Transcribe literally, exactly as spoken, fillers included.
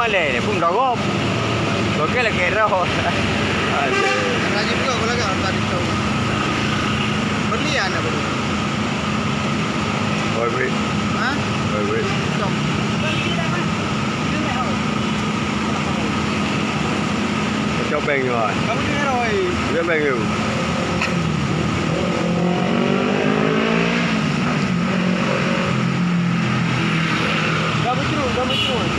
Lé, pun dogop. Oke, lagi roh. Aduh. Rajin juga kalau kan tadi tahu. Berlian apa tu? Hybrid. Ha? Hybrid. Cok. Cok beng ni, Wan. Kamu dengar, oi. Dia beng tu. Dah berterus, dah berterus.